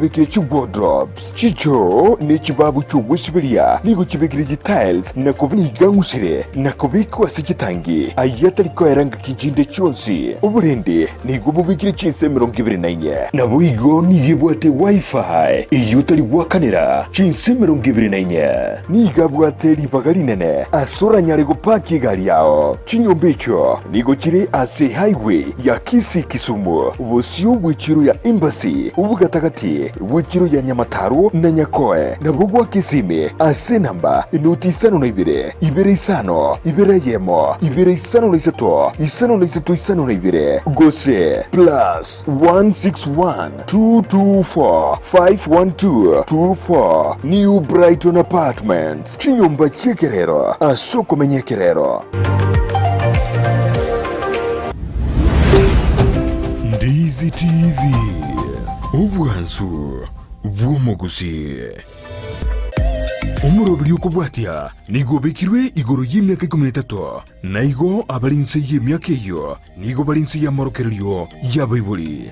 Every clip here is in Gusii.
Chibekire chiwardrobes, chichoo, ne chibabu chi'ogwesiberia, nigo chibekire chitiles na nigang'usire na kobekwa ase chitangi, ayio atari koera ngaki chinde chionsi. Oborende nigo bobekire chinsa 24. Naboigo nigo ebwate Wi-Fi eyio otari goakanera chinsa 24. Nigo abwate ribaga rinene ase oranyare gopaki egari yao. Chinyomba echio nigo chire ase highway ya Kisii-Kisumu, bosio bw'echiro ya Embassy, obogatagati bw'echiro ya Nyamataro na Nyakoe, nabwo gwa Kisimi ase enamba enoti isano na ibere, ibere isano, ibere eyemo, ibere isano na isato, isano na isato isano na ibere, gose plus 161 224 512 24 New Brighton Apartments, chinyomba chi'ekerero ase okomenya ekerero. Ndizi TV, obwansu bw'omogusii. Omoroberi okobwatia nigo obekirwe igoro y'emiaka ikomi na etato, na igo abare inse y'emiaka eyio nigo bare inse y'amorokererio y'abaibori.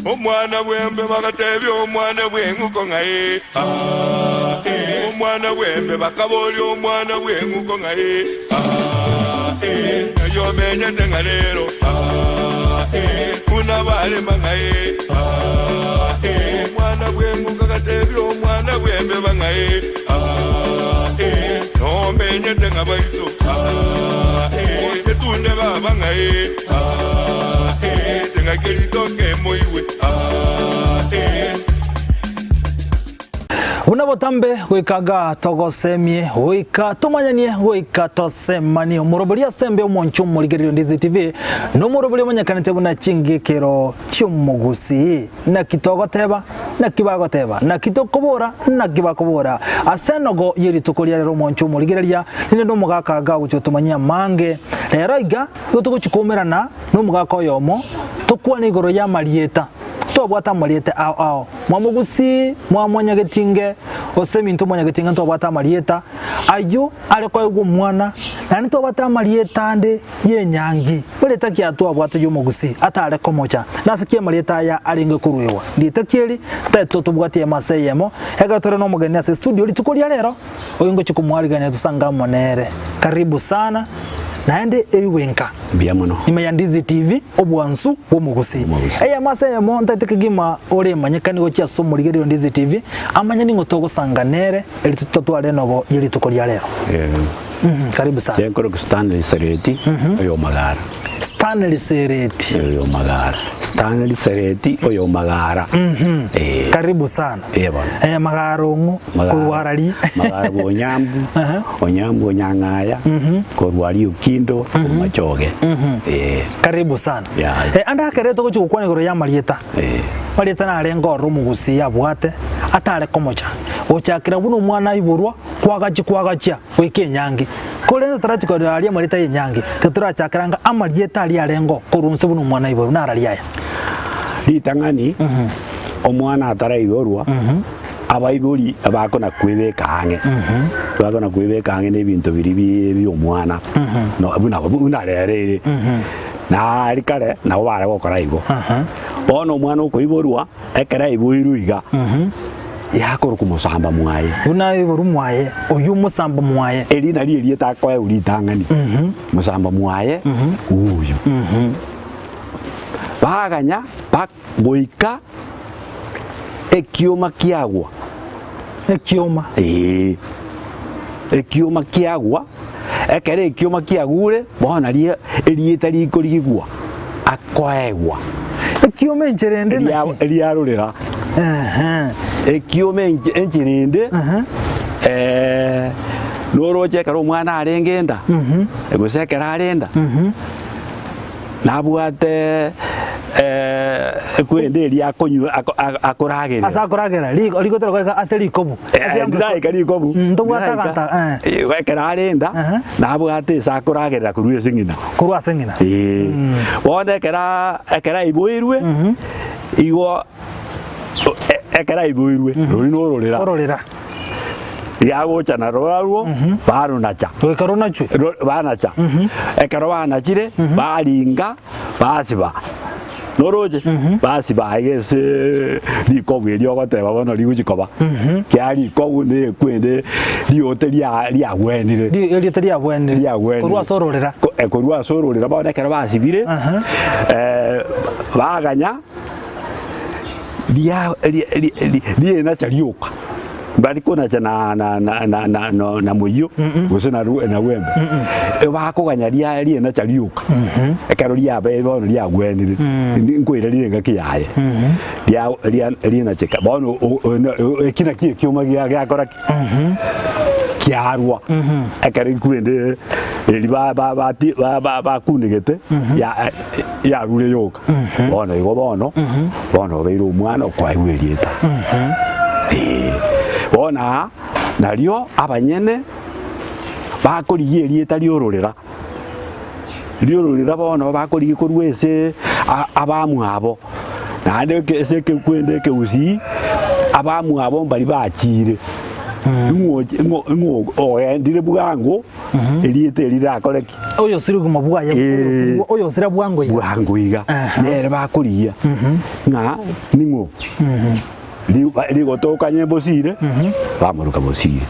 Omwana bw'embe bagatebia omwana bw'eng'uko ng'a ee, aa, ee. Omwana bw'embe bakaboria omwana bw'eng'uko ng'a ee, aa, ee. Ng'ai omenyete ng'a rero, aa, ee. Buna barema ng'a ee, aa, ee. Omwana bw'eng'uko agatebia omwana bw'embeba ng'a ee, aa, ee. Nomenyete ng'a baito, aa, ee. Oche tunde baba ng'a ee, aa, ee. Ng'aki ritoke moigwe, aa, ee. Buna botambe goika iga togosemie, goika tomanyanie, goika tosemanie. Omoroberi ase embe omonche omorigererio Ndizi TV nomoroberi omanyekanete buna chingekero chi'omogusii. Naki togoteba? Naki bagoteba? Naki tokobora? Naki bakobora? Ase enogo ye rituko ria rero omonche omorigereria, ninde nomogaka iga ogochia gotomanyia amange. Rero iga igo togochia koumerana nomogaka oyomo, tokwane igoro y'amarieta. Twabwate amarieta ao ao, mwamogusii, mwamonyagetinge, gose eminto mwanyagetinge ntwabwate amarieta ayio are koegwa omwana, naende ntwabwate amarieta ande y'enyangi. Marieta ki aya twabwate y'omogusii atare komocha? Nase ki amarieta aya arenge koruegwa? Ndieta ki eri? Ntaete tobwate eyemo ase eyemo, ekero tore nomogeni ase estudio rituko ria rero, oyo ngochia komoarigania tosange amo nere. Karibu sana, naende eigwe nka. Mbuya mono. Ime ya Ndizi TV, obwansu bw'omogusii. Bw'omogusii. Eyemo ase eyemo ntaete kegima ore emanyekani gochia ase omorigererio Ndizi TV, amanye ning'o togosanga nere, eri totware enogo ye rituko ria rero. Eh, Mhm, karibu sana. Inche nkorokwa Stanley Sereti, oyo Omagara. Stanley Sereti. Oyo Omagara. Stanley Sereti, oyo Omagara. Eh. Karibu sana. Eh, bono. Eh, Magara ong'o, Magara- korwa arari. Magara bwa Onyambu, Aha. Onyambu Onyang'aya, korwa aria Okindo, Omachoge. Eh, Karibu sana. Yeah. Eh, ande akere togochia gokwana igoro y'amarieta. eh. Marieta narenge ororo omogusii abwate, atare komocha. Gochakera buna omwana aiborwa, kwagachia kwagachia goika enyangi. Korende totarachia korora aria amarieta y'enyangi, titorachakera ng'a amarieta aria arenge oo korwa inse buna omwana aiborwa, narari aya. Ritang'ani, omwana ataraiborwa, abaibori bakona kwebeka ang'e, bakona kwebeka ang'e na ebinto biria bi bia omwana, no buna buna rero ere, na aria kare nabo bare gokora igo. Bono omwana okoiborwa, ekero aiboirwe iga, yakorokwa mosamba mwaye. Buna aiborwe mwaye, oyio omosamba mwaye. Eri nario erieta akoegwa ritang'ani, mosamba mwaye oyo. Baganya bak goika ekioma kiagwa. Ekioma. Ee, ekioma kiagwa, ekero ekioma kiagure, bono nario erieta rikorigigwa akoegwa. Ekioma enchera ende Eria- naki? Eriarorera. Ehe. Ekioma enche- enchera ende, Aha. eh, noroche ekero omwana arenge enda, gose ekero are enda, Nabwate ekwende eria akonywa akoragerera. Ase akoragera, rigotera goika ase rikobu. Eh, ndiraika rikobu. Ntobwate aganto eh. Ekero are enda, nabwate ase akoragerera korwa ase ng'ina. Korwa ase ng'ina. Eh. Bono ekero ekero aiboirwe, igo ekero aiboirwe, roria nororera. Ororera. Riagocha narorarwo, baronacha. Goika ronachwe. Ro- banacha. Ekero banachire, baringa, basiba. Noroche? Basiba aiga ase rikobu erio ogoteba bono rigochi koba. Kia rikobu nekwende riote ria riagwenire. Ri- Erieta riagwenire. Riagwenire. Korwa ase ororera. Ko- eh, korwa ase ororera bono ekero basibire, Aha. eh, baganya ria ria ria ri- rienacha rioka. Mbari konacha na na na na na na na moyio gose na ru na rwembe. Bakoganya ria rienacha rioka. Ekero riabeire bono riagwenire, nkoira rire engaki yaye. Ria ria rinacheka. Bono o- o- na- o- eki naki ekioma gia giakora ki? Kiarwa. Ekero ekwende eri ba ba bati ba ba bakunegete ya yarure yoka. Bono igo bono, bono obeire omwana okoegwa erieta. Ee. Bono aa, nario abanyene bakorigia erieta ri'ororera, ri'ororera bono bakorigia korwa ase a- abamwabo, naende eke ase ekekwende ekegusii, abamwabo mbaria bachiire, ing'o ing'o ing'o ogendire bwango, erieta eri rirakore ki? Oyosire obogima bwaye, Ee. oyosirigwe- oyosira bwango iga. Bwango iga, Aha. nere bakorigia ng'a ning'o Ri- ba- rigotoka onye mbosire, bamoroka bosire.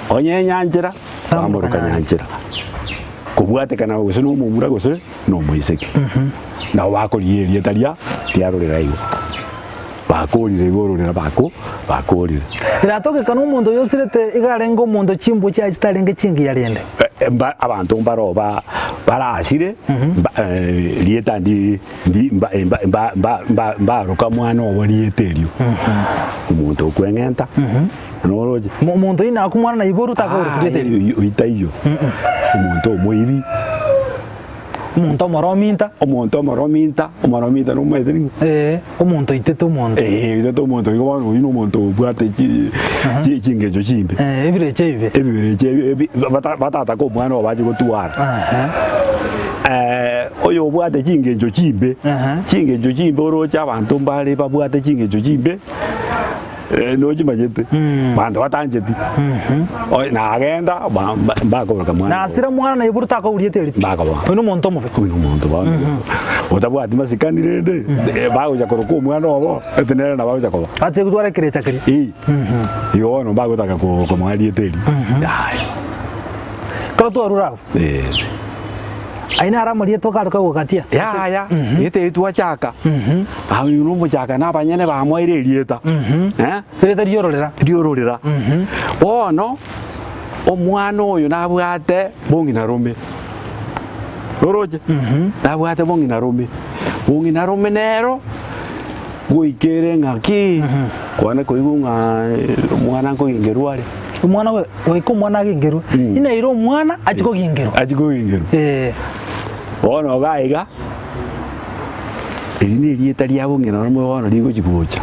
Onye nyanchera, Bamoroka bamoroka nyanchera. Kobwatekana gose na omomura gose na omoiseke. Nabo bakorigia erieta ria riarorera igo. Bakorire igo ororera bako bakorire. Eratogeka nomonto oyosirete iga arenge omonto chimbwa chiaye chitarenge chingiya rende. Mba abanto mbaro ba barasire mba rieta ndi ndi mba mba mba mba mba mbaroka mwana obo rieta erio. Omonto okweng'enta noroche. Mo- Omonto oyio nakwo mwana naiborwe takogora rieta erio. Oyio taiyo. Omonto omoibi. Omonto omorominta. Omonto omorominta, omorominta nomaete ning'o? Ee, omonto oitete omonto. Ee, oitete omonto igo bono oyio nomonto obwate chi chi chingencho chimbe. Ee, ebirecha ebibe. Ebirecha ebi ebi bata batataka omwana obo bache gotwara. Aha. Oyo obwate chingencho chimbe, Aha. chingencho chimbe oroche abanto mbare babwate chingencho chimbe. Nochimanyete, banto batancheti, oye nagenda ba- ba- mbakoboroka mwana Na asire mwana naiburu takouriete eri pi. Mbakoba. Oyo nomonto omobe. Oyo nomonto bono otabwati masikani rende eh, bagocha koroka omwana obo ete nere nabo agocha koba Ache gotwara ekerecha keria. Ii. Igo bono mbagotaka ko- komoa rieta eri yaya Ekero twarure abwo, Eh. Aye naro amarieta okaruka gogatia. Yaya, erieta eri twachaka, aye nomochaka na abanyene bamoeire erieta, eh, Erieta riororera. riororera. Bono, omwana oyo nabwate bong'ina rome, oroche? Nabwate bong'ina rome, bong'ina rome nero goikere ng'aki, kwane koigwa ng'a omwana nkogingerwa are. Omwana go- goika omwana agingerwe. Inaire omwana achie kogingerwa. Achie kogingerwa. Eh. Bono iga iga, eri na erieta riabo ng'ina barabwo bono rigochi gocha.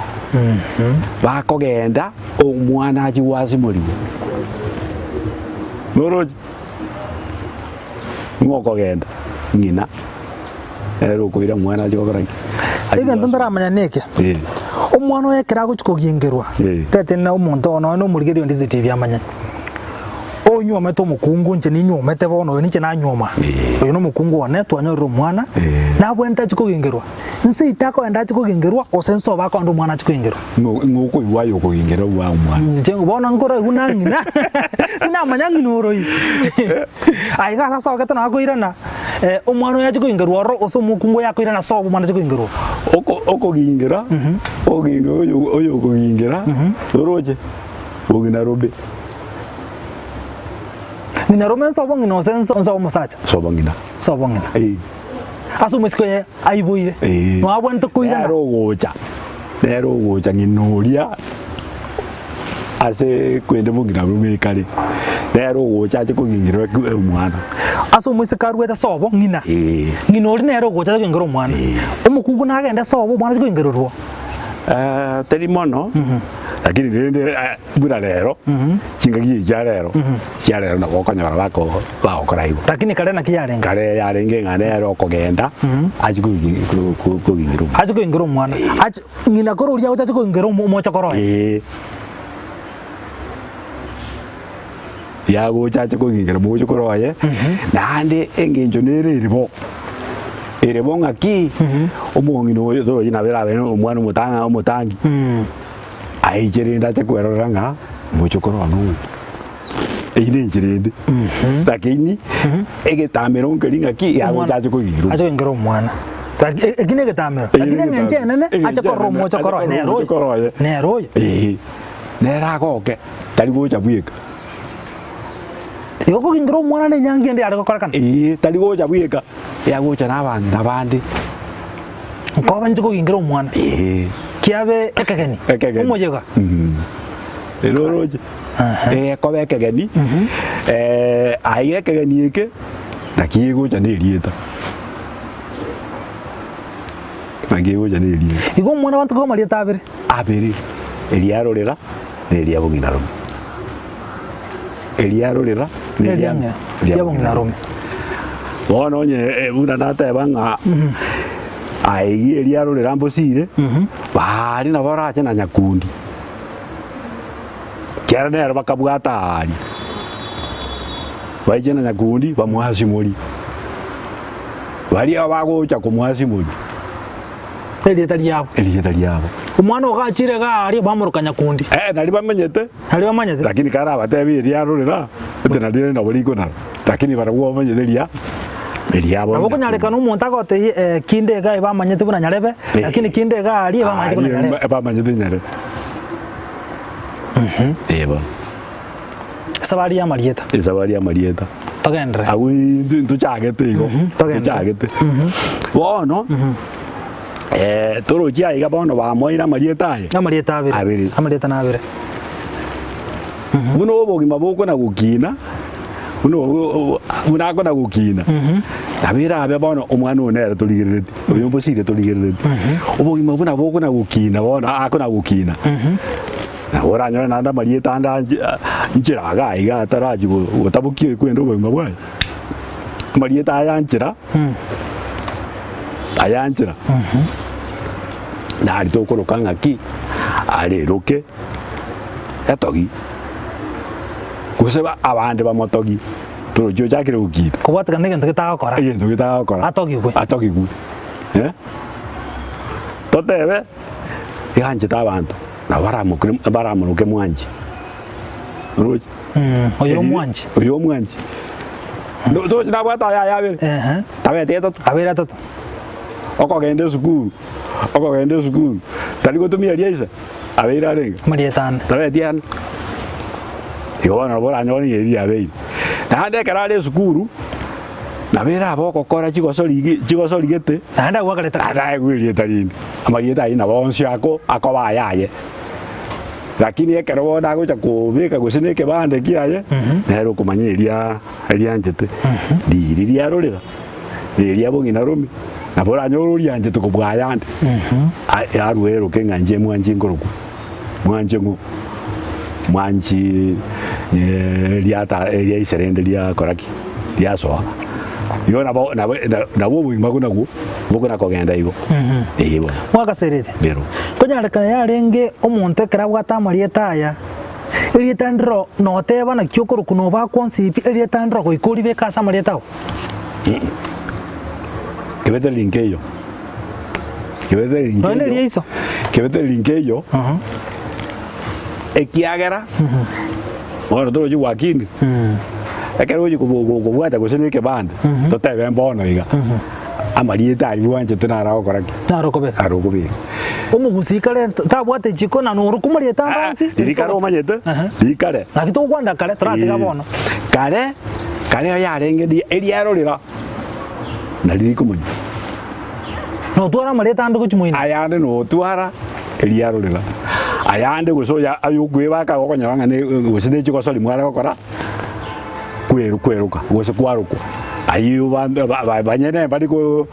Bakogenda, omwana achie gwasimorigwa. Noroche? Ng'o okogenda? Ng'ina, nere okoira omwana achie gokora ki? Achie Egento gwasimorigwa. ntaramanya neke, Eh. omwana oyo ekero agochi kogingerwa, Eh. tete na omonto oo nonya na omorigereria onde CCTV amanye, onyuomete omokungu inche ninyuomete bono oyo ninche nanyuoma, Eh. oyo na omokungu one twanyorire omwana, Eh. nabwenerete achie kogingerwa, nse itakoenda achie kogingerwa gose nse obe akoenda omwana achie kogingerwa. Ng'o ng'o okoigwa aye okogingera obwa omwana. Inche bono nkoraigwe na ng'ina, tinamanya ng'ina oroi. Aye iga ase asogete nabo akoirana, omwana oyo achie kogingerwa ororo gose omokungu oyo akoirana sobo omwana achie kogingerwa. Oko okogingera, okogingera oyo oyo okogingera, oroche, bong'ina robe. Ng'ina rome nsobo ng'ina gose nso nsobo omosacha? Sobo ng'ina. Sobo ng'ina. Eh. Ase omoiseke oye aiboire, Eh. nabo abwenerete koirana. Nere ogocha, nere ogocha ng'ina oria ase kwende bong'ina rome ekare, nere ogocha ache kogingerwa omwana. Ase omoiseke aruete sobo ng'ina, Eh. ng'ina oria nere ogocha ache kogingera omwana. Eh. Omokungu nagende sobo omwana ache kogingererwa. Eh, teri mono, lakini rende eh, buna rero, chingaki echi chia rero, chia rero nabo okonyora bako bagokora igo. Lakini kare naki yarenge? Kare yarenge ng'a nere okogenda, achie kogi- ko- ko- kogingera omwana. Ache kogingera omwana. Ache ng'ina kore oria agocha ache kogingera omo- omochokoro oye. Ee. Yagocha ache kogingera mochokoro oye, naende engencho nere ere bo. Ere bo ng'aki, omong'ina oyo torochi nabo erabe omwana omotang'a omotangi, aiche rende ache kwerorera ng'a mochokoro one oyo. Eyio ne enchera ende. Lakini egetamero nkeri ng'aki yagocha ache koigirwa. Ache koingera omwana. Laki- e- Eki negetamero. Eki Lakini eng'encho negetamero. enene ache Eng'encho korora enene, omochokoro ache oye korora nere oyo. omochokoro oye. Nere oyo. Eeh, nere agoke, tari gocha bweka. Igo kogingera omwana na enyangi ende yare gokorekana. Eeh, tari gocha bweka, yagocha na abang'ina bande. Nkoba inche kogingera omwana. Eeh. Kiabe ekegeni. Ekegeni. Omoyega. Ere oroche. Egekoba ekegeni, aiga ekegeni eke, naki egocha na erieta. Naki egocha na erieta. Igo omwana abanto koba amarieta abere. Abere, eria arorera na eria bong'ina rome. Eria arorera na Eria ng'a- eria bong'ina rome. Bono onye eh, buna nateba ng'a aiga eria arorera mbosire, baria nabo orache na nyakundi. Ekiagera nero bakabwata aaria, baiche na nyakundi bamoasimori. Baria bagocha komoasimoria Erieta riabo. erieta riabo. Omwana ogachire iga aaria bamoroka nyakundi. Eh, nari bamenyete, Nari bamanyete. lakini karabatebie eria arorera, ete nario rende nabo rikonara. Lakini barabwo bamanyete eria eriabo. Nabo okonyarekana omonto agotebia eh, kinde iga bamanyete buna nyarebe, Eh. lakini kinde iga aaria bamanyete buna nyarebe. Bamanyete nyarebe. Ee bono. Esabari y'amarieta. Esabari y'amarieta. Togenderere. Agwo intwe ntochagete igo. togenderere. Tochagete. Bono, eh, torochie aiga bono bamoire amarieta aye. Amarieta abere. Abere. Amarieta nabere. Buna obogima bokona gokina, buna obo- buna akona gokina, nabo erabe bono omwana oyo nere torigerereti, oyo mbosire torigerereti. Obogima buna bokona gokina bono akona gokina, nabo oranyore naende amarieta ande anche nchera iga iga atarachi go- gotabokia okwenda obogima bwaye. Amarieta aya nchera, aya nchera, nari tokoroka ng'aki, areroke. etogi, gose abande bamotogie, torochie ochakire gokina. Kobwatekana negento getagokora. Egento getagokora. Atogigwe. Atogigwe. Eh? Totebe, iganchete abanto, nabo baramokire baramoroke mwanchi. Oroche? Mm, oyo omwanchi. Oyo omwanchi. No- Toroche nabwate aya aya abere? Ehe. Tabete etato. Abere atato. Okogenda esukuru, okogenda esukuru, tari gotumia riaisa. Abeire arenge? Amarieta ane. Tabeti ane. Igo bono nabo oranyore ng'a ebi abeire. Naende ekero are esukuru, nabo erabe ogokora chigosori igi chigosori gete, Naende agwo akareta naende aegwe erieta rinde. Amarieta ayio nabo onsi ako akoba ayaye. Lakini ekero bono agocha kobeka gose na ekebande kiaye, nere okomanya eria erianchete. Riiri riarorera. Riria bong'ina rome, nabo oranyore orianchete kobua ayande. A- Arue eroke ng'a inche mwanche nkorokwa, mwanche ng'o? Mwanchi riata eria ise rende riakora ki? Riasoa. Igo nabo nabo nabo obogima buna nabwo bokona kogenda igo. Eeh bono. Mwagaserete. Rero. Konyarekana yarenge omonto ekero abwate amarieta aya, erieta ndiro noteba naki okorokwa nobakwa onsi pi, erieta ndiro goika oribeke ase amarieta ao. Kebetereri nkeiyo, kebetereri Nonya nkeiyo, neria iso. kebetereri nkeiyo, ekiagera bono torochi gwakini, ekero ogochi kobo- ko- kobwata gose na ekebande, totebe mbono iga, amarieta aria bwanchete naro agokora ki? Naro okobeka. Naro okobeka. Omogusii kare tabwate chiko na noro komorieta ande onsi. Riria kare omanyete, Aha. riria kare. Naki togokwana kare, toratiga Ee, bono. Kare, kare oyarenge ria eriarorera nari rikomanya. Notwara amarieta ande gochia moino. Ayande notwara eriarorera, ayande gose oya ayokwebaka okonyora ng'a ne gose ne chigosori mware gokora kweru kweruka gose kwarokwa. Ayio banto ba- ba- banyene bari ko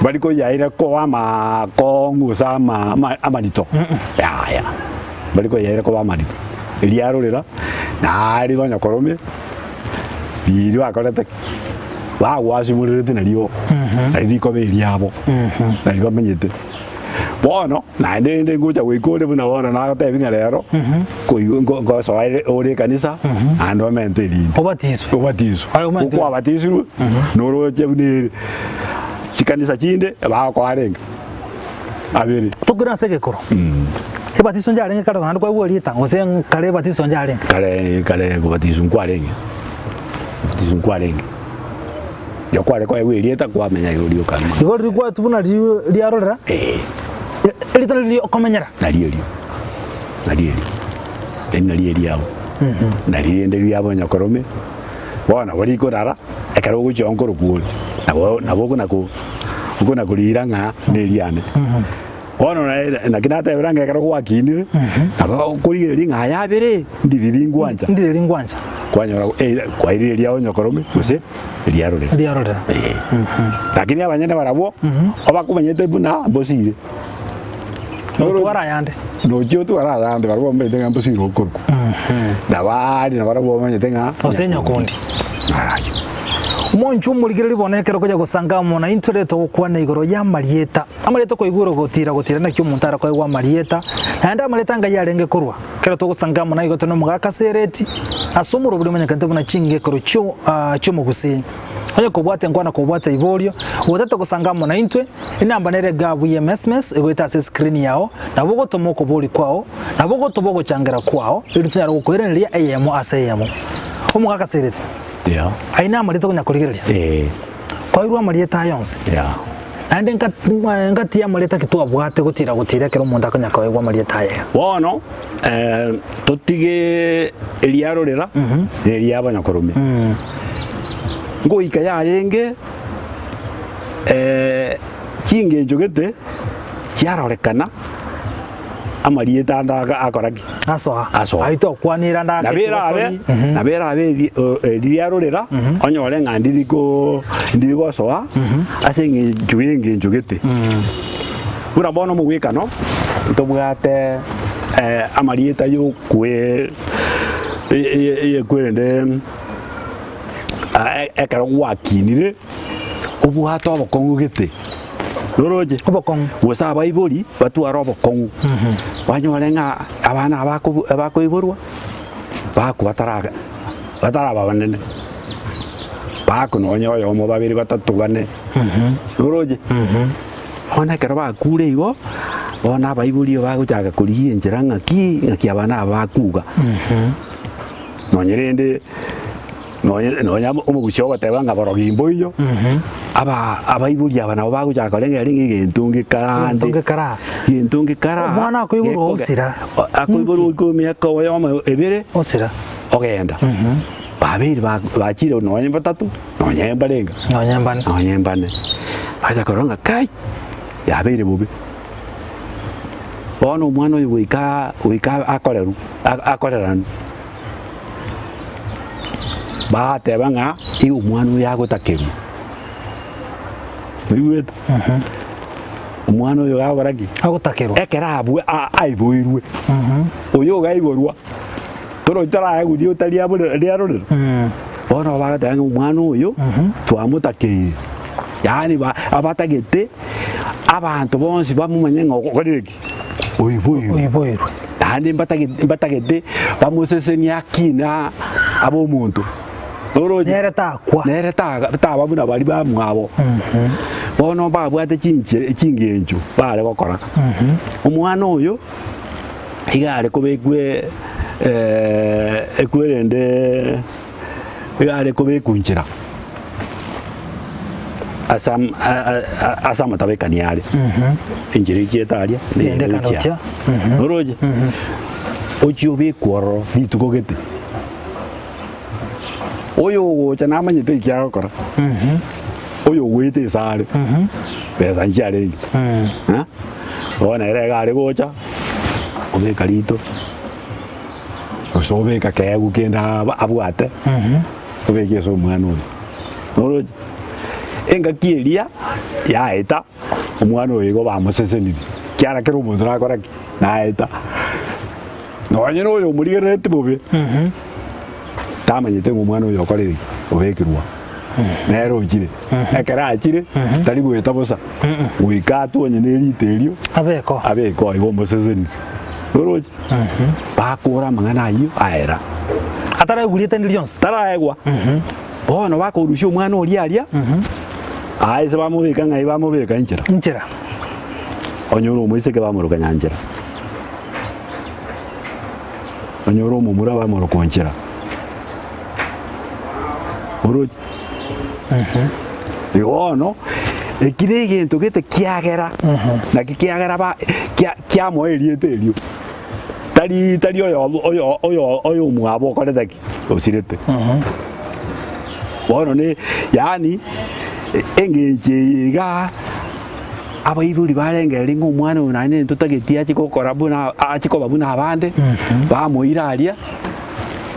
bari koyaira koba amaakong'u gose ama ama amarito yaya, bari koyaira koba amarito. Eriarorera, naria banyakorome. Riria bakorete ki? Bagwasimorerete nario, nario rikoba eriabo, nario bamenyete. Bono, naende rende ngocha goika ore buna bono nagotebi ng'a rero, koigwa nko nkosoa ere ore ekanisa, naende omente erinde. Obatiswe. Obatiswe. Aye omanyete. Okwabatisirwe, noroche buna ere. Chikanisa chinde bagokoa arenge abere. Tokire ase egekoro. Ebatiso njarenge kare naende kwaigwa erieta gose kare ebatiso njarenge. Kare kare kobatisu nkwarenge, kobatisu nkwarenge. Riria kware koegwa erieta kwamenya igo rioka ng'a. Igo riria kwatwa buna riria riarorera, Ee. erieta nario riria okomenyera. Nario erio, nario erio, eri nario eriabo, nario rende riabo onyokorome, bono nabo rikorara, ekero ogochia nkorokwa ore, nabo nabo okona ko okona koriira ng'a neriane. Bono naye naki natebera ng'a ekero gwakinire, nabo okorigereria ng'a aya abere, ndiriri ngwancha. Ndiriri ngwancha. Kwanyora eh, kwairire eriao onyokorome gose eriarorera. Eriarorera. Eh. Lakini abanyene barabwo, obakomanyete buna mbosire. Notwara ayande. Nochia otware ayande barabwo bamanyete ng'a mbosire okorokwa. Nabaaria nabarabwo bamanyete ng'a Gose nyakundi. Narayio. Omonche omorigereria bono ekero okonya gosanga amo naintwe rero togokwana igoro y'amarieta. Amarieta okoigwera ogotira gotira naki omonto arakoegwa amarieta, naende amarieta ngai arenge korwa. Ekero togosanga amo naigo tore nomogaka Sereti, ase omorobori omanyekanete buna chingekero chio chi'omogusii. Onye kobwate enkwana kobwate iborio, gotete gosanga amo naintwe, enamba nere gabu y'emesmes egoeta ase escreen yao, nabo ogotoma okoboria kwao, nabo ogotoma ogochangera kwao, erio tonyare gokoiraneria eyemo ase eyemo. Omogaka Sereti, Yeah. ayio namarieta okonya korigereria. Eh. Kwairwe amarieta aya onsi. Yeah. Naende nka- ngati y'amarieta ki twabwate gotira gotira ekero omonto akonya koegwa amarieta aya. Bono eh, totige eriarorera na eriabanyakorome. Ngoika yarenge eh, chingencho gete chiarorekana amarieta ande aka- akora ki? Asoa. Asoa. Ayio twakwanire ande ake Nabo erabe, chigosori. nabo erabe eri- o- eriarorera onyore ng'a ndiri ko ndiri gosoa ase eng'encho ya eng'encho gete. Buna bono omogwekano, ntobwate amarieta ya okwe eyekwerende ekero gwakinire, obwate obokong'u gete, noroche? Obokong'u. Gose abaibori batware obokong'u, banyore ng'a abana aba bakoiborwa, bakwa batara bataraba abanene, bakwa nonye oyomo, babere, batato, bane, noroche? Bono ekero bakure igo, bono abaibori bagochaka korigia enchera ng'aki, ng'aki abana aba bakuga. Nonye rende, nonye nonye omogusia ogoteba ng'a borogi mboiyo, aba abaibori aba nabo bagochaka korengereria ng'a egento Egento ngekarande, ngekara. egento ngekara Omwana akoiborwa osira. Akoiborwa goika emiaka oyomo ebere, Osira. ogenda. Babere ba bachire nonye batato. Nonya mbarenga? Nonya mbane. Nonya mbane. Bacha korora ng'a kai, yabeire bobe. Bono omwana oyo goika goika akorerwe akoreranwe. Bateba ng'a igo omwana oyo agotakerwa. Oigwete? Omwana oyo gakora ki? Agotakerwa. Ekero abwe aiboirwe, oyo ogaiborwa. Torochi toraegurie otari abore riarorero. Bono bagateba ng'a omwana oyo twamotakeire, yaani ba abatagete abanto bonsi bamomanye ng'a okorire ki? Oiboirwe. Oiboirwe. Naende mbatagete mbatagete bamosesenie akine abe omonto. Oroche? Nere takwa. Nere taga taba buna baria bamwabo. Bono mbabwate chinchera chingencho bare gokora. Omwana oyo. Iga are kobekwa ekwerende iga are kobekwa inchera ase am- a- a- a- ase amatabekani are, enchera echiete aria na Eyende eyende ekando gochia gochia. aa. Oroche? Ochie obekwe ororo rituko gete, oyo ogocha namanyete eki agokora, oyo ogoeta ase are, besa nchiarenge, bono ere iga are gocha. Obeka rito, gose obeka keegu kende aba abwate, obeke ase omwana oyo. Noroche? Engaki eria yaeta, omwana oyo igo bamosesenirie, kiara kera omonto nakora ki? Naeta. Nonye na oyo omorigerereti bobe, tamanyete ng'a omwana oyo okorire ki? Obekirwe aa. Nere ochire. Ekero achire, tari goeta bosa, goika atwonye ne erito erio, Abeko. abeke oo igo omosesenirie. Oroche? Bakora amang'ana ayio aera. Ataraigwa rieta rinde rionsi. Taraegwa. Bono bakorusia omwana oria aria, Aa ase bamobeka ng'ai bamobeka inchera. Inchera. Onye ore omoiseke bamoroka nyanchera. Onye ore omomura bamoroka onchera. Oroche? Igo bono, eki na egento gete kiagera, naki kiagera ba kia kiamoa erieta erio. Tari tari oyo oyo oyo oyo omwabo okorete ki? Osirete. Bono ne yaani eng'encho eye igaa, abaibori barengereria ng'a omwana oyo naende ntotageti ache gokora buna ache koba buna abande, bamoira aria,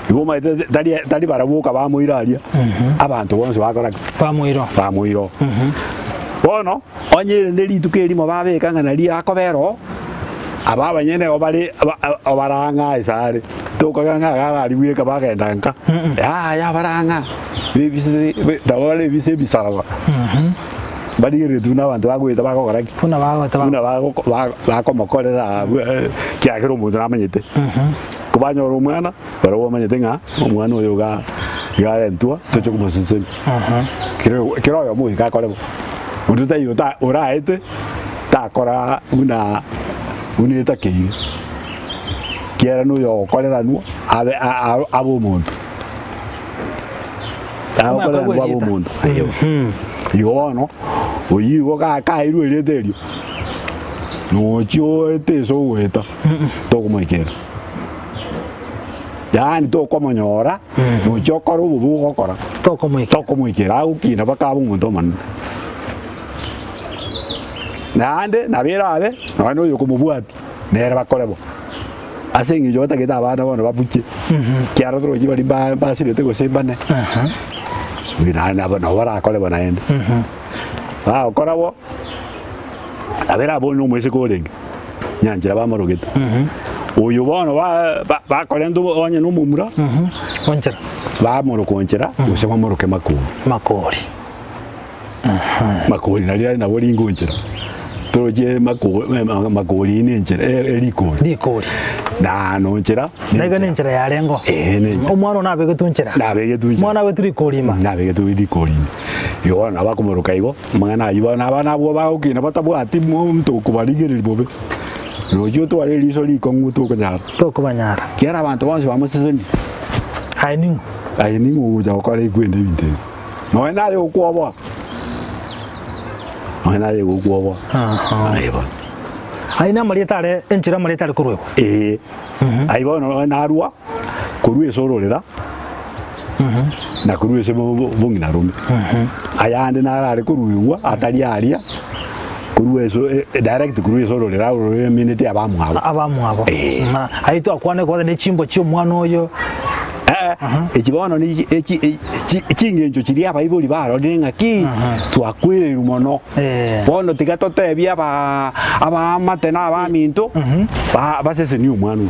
igo omanyete tari tari barabwo boka bamoira aria, abanto bonsi bakora ki? Bamoira. Bamoira oo. Bono, onye ere ne rituko erimo babeka ng'a nario akobera oo, aba abanyene igo bare obarang'a ase are, tokaga ng'a iga arari bweka bagenda nka, yaya barang'a, bebisete nabo bare ebise ebisaraba, barigereretie buna abanto bagoeta bagokora ki? Buna bagoeta Buna bagoko bakomokorera abwo ekiagera omonto namanyete. Kobanyora omwana, barabwo bamanyete ng'a omwana oyo iga iga arentwa toche komosesenia. Kera kera oyomo goika akore bo. Onde taiyo ota oraete takora buna buna etakeire, ekiagera na oyo ogokoreranwa abe a- a- abe omonto. Agokoreranwa abe omonto. Igo bono, oyio igo ga kairwe erieta erio, nochia oete ase ogoeta, tokomoikera. Yaani tokomonyora, nochia okore obobe ogokora, Tokomoikera. tokomoikera agokina mpaka abe omonto omonene. Naende nabo erabe, nonya na oyokomobwatia, nere bakore bo. Ase eng'encho batagete abana bono babuche, ekiagera torochi baria mba mbasirete gose mbane, naende nabo nabo barakore bo naende. Bagokora bo, nabo erabe onye na omoiseke orenge. nyanchera bamorogete. Oyo bono ba- ba- bakorenta obo- onye na omomura, Onchera. bamoroka onchera, gose bamoroke makori. Makori. Makori nario are nabo ringa onchera. Toroche mako- eh, makori ine enchera eh, erikori. Rikori. Na nonchera. Naiga nenchera yarengo. Eh, nenchera. Omwana one abegetwe nchera. Nabegetwe nchera. Omwana abegetwe rikori ima. Nabegetwe rikori ime. Igo bono nabo akomoroka igo. Amang'ana ayio bono abana abwo bagokina batabwati monto okobarigereria bobe, roche otware eriso rikong'u tokonyara. Tokobanyara. Ekiagera abanto bonsi bamosesenirie. Aye ning'o? Aye ning'o ogocha gokora ekwende ebinto ebi? Nonya naye gokwoboa, nonya naye gokwoboa. Aha. Aye bono. Aye namarieta are enchera amarieta are koruegwa. Ee. Aye bono nonya narua korwa ase ororera. na korwa ase bong'ina rome. Ayande naro are koruegwa atari aria korwa ase direct korwa ase ororera oromineti abamwabo. Abamwabo. Eh. Ma ayio twakwane kwanza ne chimbwa chia omwana oyo. Eh, echi bono ni echi e- chi- ching'encho chiria abaibori barorire ng'aki twakwereirwe mono. Eh. Bono tiga totebie aba abaamate na abaminto ba basesenie omwana oyo.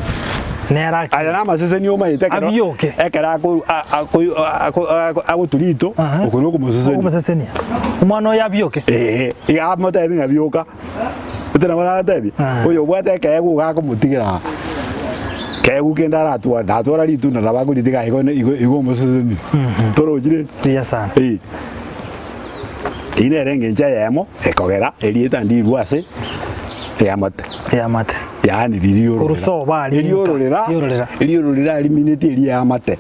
Nere ake. Aya namaseseni omaete ekero Abioke. ekero ako- a- ako- ako- ako- agotura rito, Aha. oko nokomosesenia. Okomosesenia. Omwana oyo abioke. Ee, iga amotebi ng'a bioka. Gete nabo naratebie, Ah. oyo obwate ekeegwa iga akomotigera aa. Keegwa kende aratware, natwara ritunda nabo akoritiga igo igo igo omoseseni. Torochi rende? Buya sana. Ee. Eyio nere engencho eyemo ekogera erieta ndirwe ase eamate. Eamate. Yaani riria ororera. Orusoba aria Eria ororera, Riororera. eria ororera rimineti eria eamate.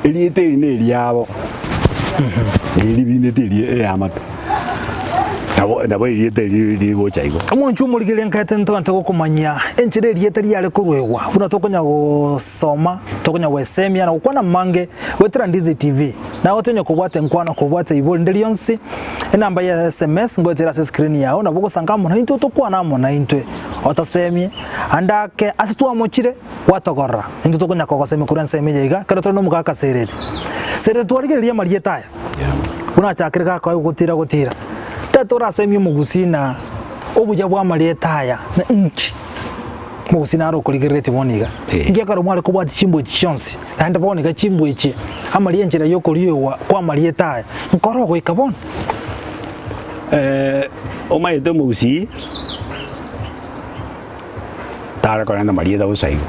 Erieta eri neriabo. Eri rimineti eria eamate. Nabo nabo erieta eri rigocha igo. Omonche omorigereria nkaete ntogante gokomanyia enchera erieta riare koruegwa, buna tokonya gosoma, tokonya gwesemia na gokwana amange goetera Ndizi TV. Nagotonya kobwata enkwano kobwata ibo rinde rionsi, enamba ya sms ngoetera ase escreen yao nabo ogosanga amo naintwe tokwane amo naintwe, otosemie, ande ake ase twamochire gwatogorora, intwe tokonya kogosemia korwa ensemo eye iga ekero tore nomogaka Sereri. Sereri twarigereria amarieta aya, buna achakire gakoegwa gotira gotira, tari torasemie omogusii na obuya bwa amarieta aya na inki? Omogusii naro okorigereretie bono iga. Eh. Inki ekero mware kobwatia chimbwa echi chionsi, naende bono iga chimbwa echi, amaria enchera y'okoriegwa kw'amarieta aya, nkore ogoika bono? Omanyete omogusii tare korenta marieta bosa igo,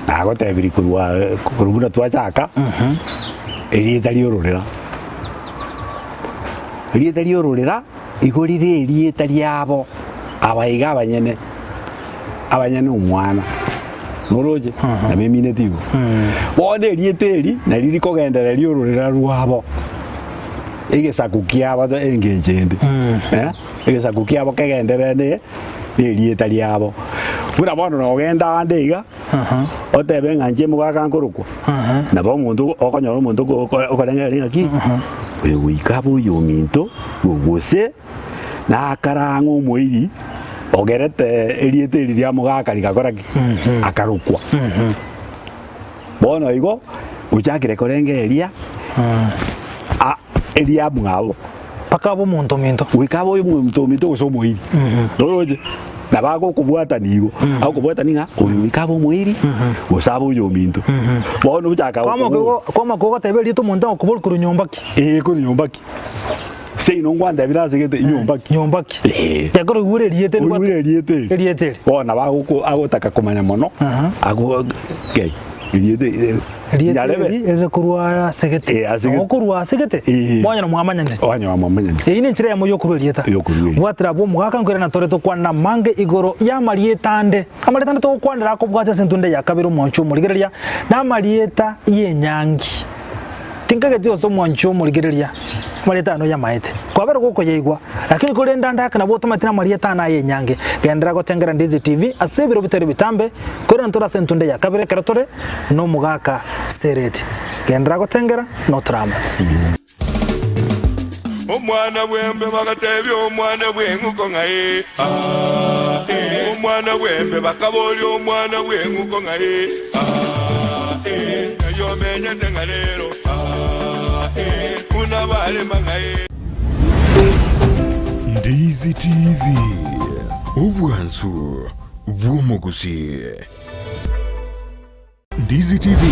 nagotebirie korwa korwa buna twachaka, erieta riororera. Erieta ri'ororera igo rire erieta riabo aba iga abanyene, abanyene omwana. Noroche? Nabo emineti igo. Bono erieta eri nari rikogenderera ri'ororera rwabo, egesaku kiabo ase engencho ende. Eh, egesaku kiabo kegenderere ne erieta riabo. Buna bono nogenda ande iga, Otebe ng'a inche mogaka nkorokwa, nabo omonto okonyora omonto okorengereria ng'aki, oyo goika abe oyominto, gose nakare ang'e omoiri ogerete erieta eri ria mogaka rigakora ki? Akarokwa. Bono igo, ochakire korengereria eriamwabo. Mpaka abe omonto ominto. Goika abe omonto ominto gose omoiri. Oroche? Nabo agokobwatania igo. Agokobwatania ng'a oyo goika abe omoiri gose abe oyominto. Bono ochaka Kwama gokobua. kwama kogoteba erieta omonto agokobori korwa nyomba ki? Ee korwa nyomba ki? Seino ngwantebire ase gete nyomba ki? Nyomba ki? Ee. Ekero oigure erieta eri Oigure erieta eri. Erieta eri. Bono nabo agoko agotaka komanya mono, ago kei erieta eri. Erieta Nyarebe. eri erire korwa ase gete. Eh, ase gete. Nabo korwa ase gete, Eh. mwanyora mwamanyanire. Wanyora mwamanyanire. Eyio nenchera eyemo y'okorua erieta. Y'okorua erieta. Bwatera abwo omogaka nkoirana tore tokwane amange igoro y'amarieta ande. Amarieta ande togokwanera akobwatia ase entunda ya kabere omwanchi omorigereria, na amarieta y'enyangi. Tinkageti gose omwanchi omorigereria amarieta aya noyamaete. Kwabera gokoyaigwa, lakini korende ande ake nabo otomanyete namarieta ane aya enyangi. Genderera gotengera Ndizi TV ase ebiro bitari bitambe, koirana tore ase entunda ya kabere ekero tore nomogaka Sereti. Genderera gotengera notore amo. Omwana bw'embe bagatebia omwana bw'eng'uko ng'a ee, aa, ee. Omwana bw'embe bakaboria omwana bw'eng'uko ng'a ee, aa, ee. Ng'ai omenyete ng'a rero, aa, ee. Buna barema ng'a ee. Ndizi TV, obwansu bw'omogusii. Ndizi TV,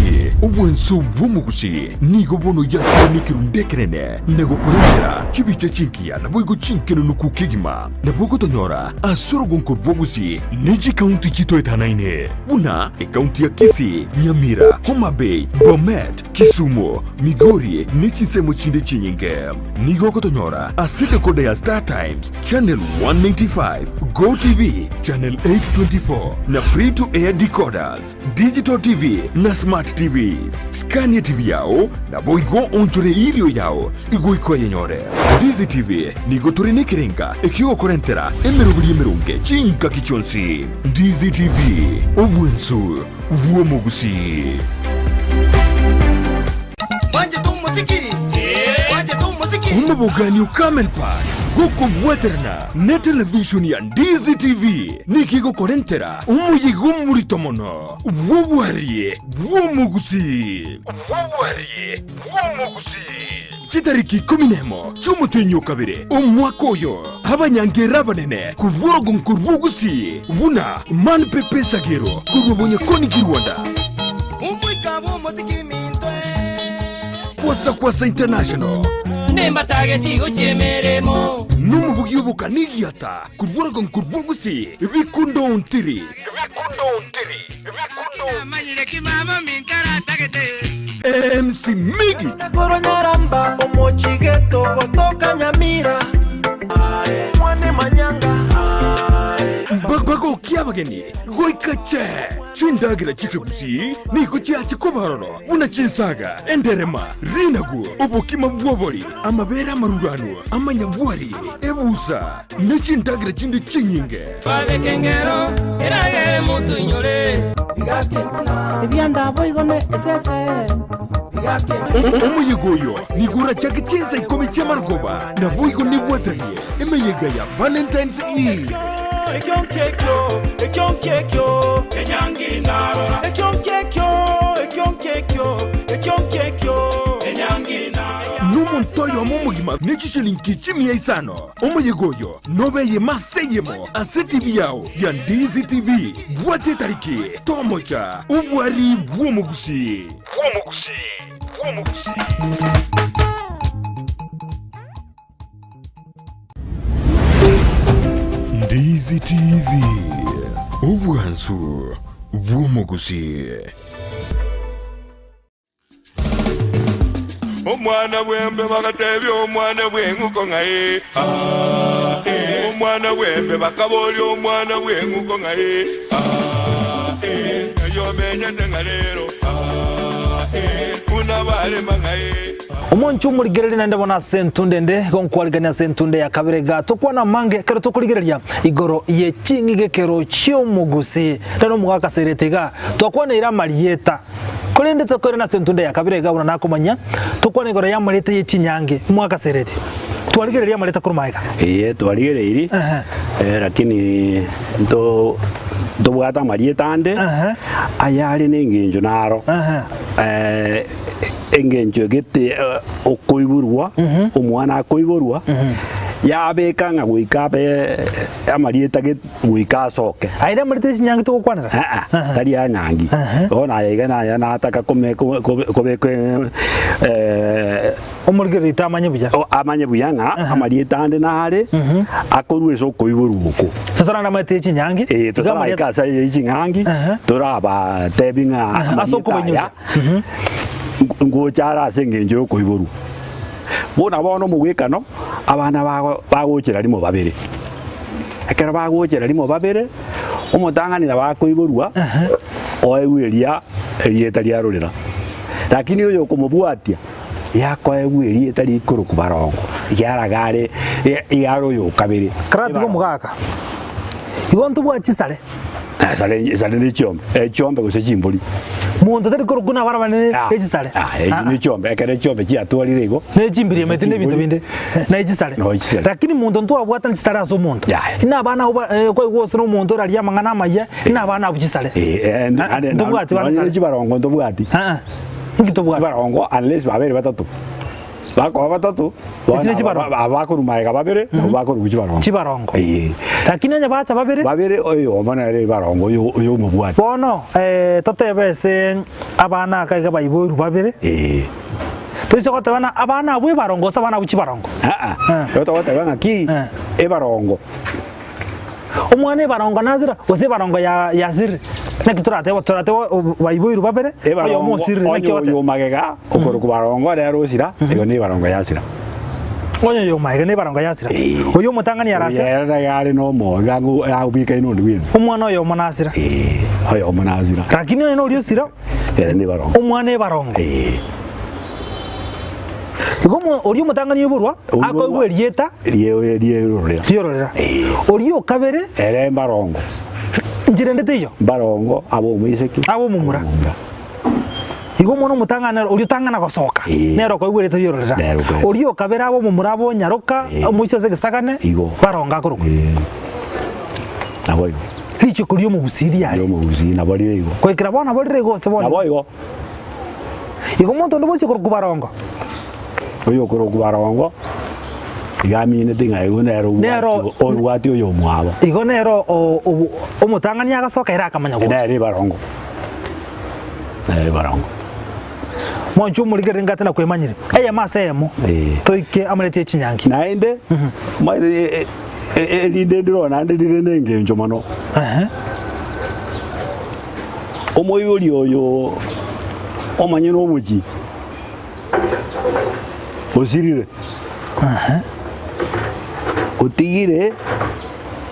obwansu bw'omogusii, nigo bono yakire nekerundu ekenene na gokorentera chibicha chingiya naboigo chinkenenuku kegima. Nabo ogotonyora ase orogonko rwa Gusii ne chikaunti chitoetanaine buna ekaunti ya Kisii, Nyamira, Homa Bay, Bomet, Kisumu, Migori ne chinsemo chinde chinyinge. Nigo ogotonyora ase decoder ya Star Times, Channel 195, Go TV, Channel 824 na Free to Air decoders, Digital TV na Smart TVs. Skania TV yao naboigo onchore eirio yao igoika oyenyore. Ndizi TV nigo tore nekerenga ekiogokorentera emeroberi emeronge chingaki chionsi. Ndizi TV, obwensu bw'omogusii. Omobogani o Camel Park gokobwaterana ne television ya Ndizi TV nigo egokorentera omoyega omorito mono bw'obwarie bw'omogusii. Chitariki ikomi nemo chi'omotienyi o kabere omwaka oyo, abanyangera abanene korwa orogongo rw'Ogusii buna Man Pepe Sagero korwa Bonyakoni Kirwanda, Kwasa Kwasa International, nomobugi obokanigiata korwa orogongo rw'Ogusii Bikundo Ontiri. MC Miggy. Korwa Nyaramba omochigeto gotoka Nyamira mwane manyanga Bagokia abageni goika che chindagera chi'ekegusii nigo chiache koba ororo buna chinsaga, enderema, rinagu, obokima bw'obori, amabere amaruranu, amanyabwari, ebusa, ne chindagera chinde chinyinge. Babeke engero eragere motoinyore. Ebianda boigo ne esese. Omoyega oyo nigo orachake chinsa ikomi chi'amarogoba, naboigo nebwatanie emeyega ya Valentine's Eve. Nomonto oyomo omogima ne chishilingi chimia isano. Omoyega oyo nobe eyemo ase eyemo ase TV yao ya Ndizi TV. Bwata etariki, tomocha obwari bw'omogusii. Ndizi TV, obwansu bw'omogusii. Omwana bw'embe bagatebia omwana bw'eng'uko ng'a ee, aa, ee. Omwana bw'embe bakaboria omwana bw'eng'uko ng'a ee, aa, ee. Ng'ai omenyete ng'a rero, aa, ee. Buna barema ng'a ee, aa. Omonche omorigereria naende bono ase entunda ende, igo nkwarigania ase entunda ya kabere iga tokwana amange ekero tokorigereria igoro ye ching'igekero chi'omogusi. Rero omogaka aserete iga, twakwaneire amarieta. Korende tokoirana ase entunda ya kabere iga buna nakomanya, tokwane igoro y'amareta ye chinyangi, omwaka sereti. Twarigereria amareta korwa magega. Eye twarigereirie, Ehe. eh, lakini nto ntobwate amarieta ande Ehe. ayare na engencho naro Ehe. eh, engencho egete eh, okoiborwa omwana akoiborwa yabeka ng'a goika abe amarieta gete goika asoke. Aye namorete chinyangi togokwanera? Aa, tari anyangi. Bono aye iga naye nataka kome- kobe- kobe- kobeka eh, Omorigereria tamanye buya. o- amanye buya ng'a amarieta ande nare akorwa ase okoiborwa oko. Totaranamaete chinyangi. Eh, Iga totaraika amarieta- ase aye ching'angi Aha. torabatebi ng'a Aha, ase amarieta okobainyoria. aya ngocha are ase engencho ya okoiborwa. Buna bono omogwekano abana bago bagochera rimo babere. Ekero bagochera rimo babere, omotang'ani nabo akoiborwa oegwe eria erieta riarorera, lakini oyo okomobwatia yakoegwa erieta rikorokwa barongo, ekiagera are iga are oyo okabere. Karatiga omogaka, igo ntobwate chisare. Esare esare ne chiombe, echiombe gose chimbori. Monto tari korokwa nabana banene Ah, echisare. ah, echi ne chiombe, ekero echiombe chiatwarire igo. Ne chimbiri emete ne ebinto binde, na echisare. No echisare. Lakini monto ntwabwatana chisare ase omonto. Yaya. Ina abana abwo ba eh, kwaigwa gose na omonto orarie amang'ana amaya, ina abana abwo chisare. Eh, eh, Ah, naende- ntobwati bana nonye sare. chibarongo ntobwati. Ah, ah. Inki tobwate? Chibarongo unless babere batato. Bakoba batato, Echi ne chibarongo. aba bakorwa magega babere, nabo bakorwa chibarongo. Chibarongo. Ee. Lakini onye bacha babere. Babere oyomo nere ebarongo oyo oyo omobwati. Bono eh, totebe ase abana aka iga baiboirwe babere. Ee. Toise goteba ng'a abana abwo ebarongo gose abana abwo chibarongo. Aa, Eh. igo togoteba ng'aki, Eh. ebarongo. Omwana ebarongo nasira gose ebarongo ya yasirire naki toratebe toratebe baiboirwe babere oyomo Ebarongo osirire naki onye ogoteba oyo magega okorokwa barongo nere osira igo ne ebarongo yasira. Onye oyo magega ne ebarongo yasira Eh. oyo omotang'ani arasira Oyo ere are na omoyo iga agobikaine onde bwensi. Omwana oyomo nasira Eh, oyomo nasira. Lakini onye noria osira Ere ne ebarongo. omwana ebarongo. Eh. Igo omo- oria omotang'ani oiborwa Oiborwa. akoigwa erieta Rie- rierorera. riororera. Oria o kabere Ere mbarongo. nchera ende teiyo Mbarongo abe omoiseke. Abe omomura. Igo omwana omotang'ani nere oria otang'ana gosoka Eh. nere okoigwa erieta riororera. Nere okoigwa. Oria o kabere abe omomura abe onyaroka Eh. omoisia ase egesagane Igo. barongo akorokwa. Eh. Nabo igo. Richiko ri'omogusii riare. Ri'omogusii nabo rire igo. Goikera bono nabo rire igo gose bono. Nabo igo. Igo omonto onde bwensi okorokwa barongo. Oyokorokwa barongo iga aminete ng'a igo nere Nero- obwati obwati oyomwabo. Igo nere o- o- omotang'ani agasoka ere akamanya gocha. Nere ebarongo. Nere ebarongo. Mwanche omorigereri ngate na kwemanyire. Eyemo ase eyemo. Eh. Toike amareti echinyangi. Naende omanyete e- e- e- erinde ndire naende rire na engencho mono. Ehe. Omoibori oyo omonyene omochie osirire, otigire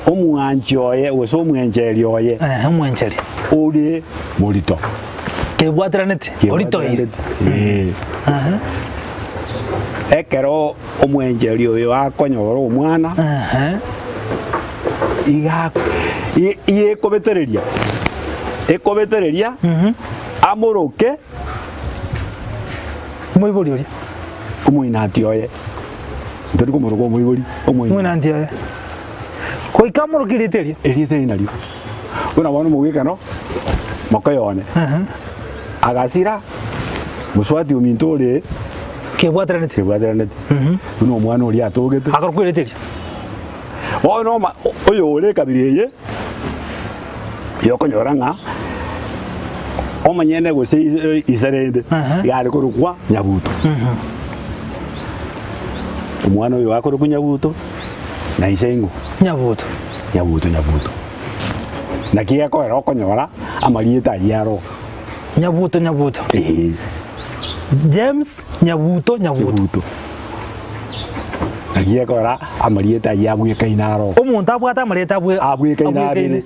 omwanchi oye gose omwencheri oye Ehe, omwencheri. ore morito. Kebwateranetie, oritoire. Ee. Ekero omwencheri oyo akonyora omwana, Ehe. iga iga ekobetereria, ekobetereria amoroke Omoibori oria. omoinati oye, ntori komoroka omoibori, omoinati. Omoinanti oye. Goika amoroke erieta erio. Erieta eri nario. Buna bono omogwekano, moka one, agasira, mosubati ominto ore Kebwateranetie. kebwateranetie, buna omwana oria atogete. Akarokwa erieta erio. Bono oma oyore ekabira eye yokonyora ng'a omonyene gose ise rende Aha. iga are korokwa Nyabuto. Omwana oyo akorokwa Nyabuto na ise ing'o? Nyabuto. Nyabuto Nyabuto. Naki gekoera okonyora amarieta ayio aro. Nyabuto Nyabuto. Eeh. James Nyabuto Nyabuto. Nyabuto. Naki ekora amarieta ayio abwekaine aro. Omonto abwate amarieta abwe Abwekaine abere.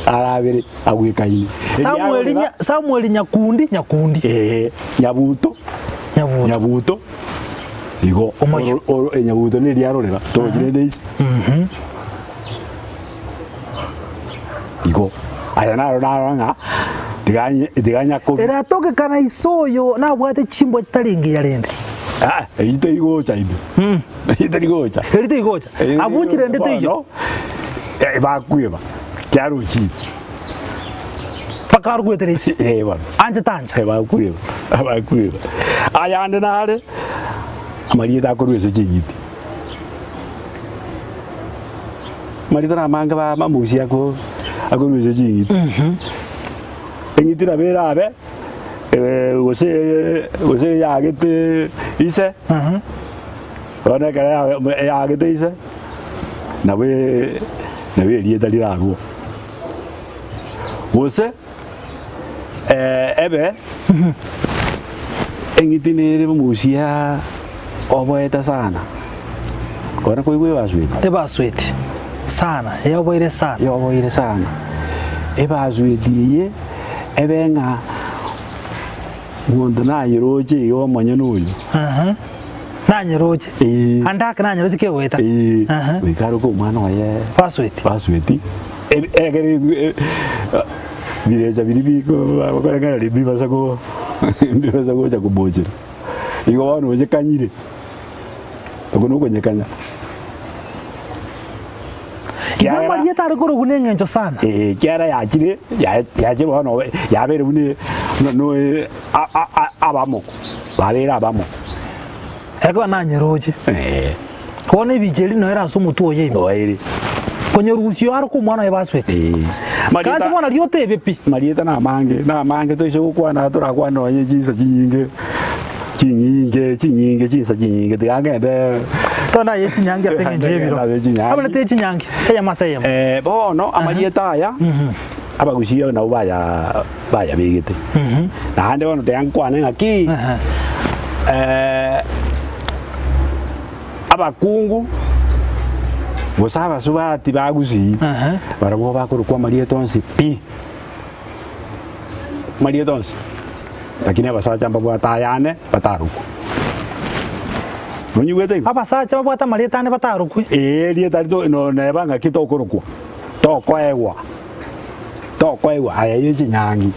Ara abere abwekaine. Samueli nya Samueli Nyakundi Nyakundi. Ee, Nyabuto. Nyabuto. Nyabuto. Igo Omoyio. oro- oro- Nyabuto neria arorera torochi rende ise. Igo aya naro narora ng'a tiga nye tiga nyakobi. Eratokekana ise oyo nabwate chimbwa chitari engiya rende. Ah, eyio teigocha ime. Eyio terigocha. Eri teigocha. Abwo rende teiyo. Bono, eh, bakweba kiarochire. Mpaka arwete ise. Eh, bono. Anche tancha. Eh, bakweba, bakweba. Ayande nare amarieta akorwa ase ching'iti. Marita namange ba mamosi ako akorusia ching'iti. Eng'iti nabo erabe gose gose yagete ise, bono ekero ya yagete ise, nabo nabo erieta rirarwo. Gose ebe eng'iti nere omogusia oboete sana, kore koigwa ebasweti. Ebasweti sana, yaoboire sana. Yoboire sana, ebasweti eye ebe ng'a monto nayeroche iga omonyene oyo. Aha, nanyeroche. Eeh. Ande ake nanyeroche kegoeta. Eeh, Aha. goika aroke omwana oye Basweti. basweti, ebe ekere birecha biria biko bakorengereria mbibasa ko mbibasa gocha komochera. Igo bono onyekanyire, okwo nokonyekanya. Igo amarieta are korokwa na eng'encho sana. Ee, ekiagera yachire ya- yachire bono yabeire buna buna noe a- a- a- abamo, babeire abamo. Ekero nanyeroche. Ee. Bono ebicha eri noyo ere ase omotwe oye ime. Oere. Konyerusia oo aroke omwana oye baswete. Ee. Kansi Marieta bono riria otebe pi. marieta namange, namange toise gokwana torakwane nonye chinsa chinyinge, chinyinge chinyinge chinsa chinyinge tiga ngende Togende aye chinyangi ase eng'encho y'ebiro. Ngende aye chinyangi. Abarete echinyangi, eyemo ase eyemo. Eh, bono amarieta aya abagusii nabo baya bayabegete. Naende bono tiga nkwane ng'aki abakungu gose abasubati ba gusii barabwo bakorokwa amarieta onsi pi, amarieta onsi, lakini abasacha mbabwate ayane batarokwa. Nonyigwete igo? Abasacha babwate amarieta ane batarokwe. Ee, erieta rito neba ng'aki tokorokwa, tokoegwa. Tokoigwa aya ye chinyangi.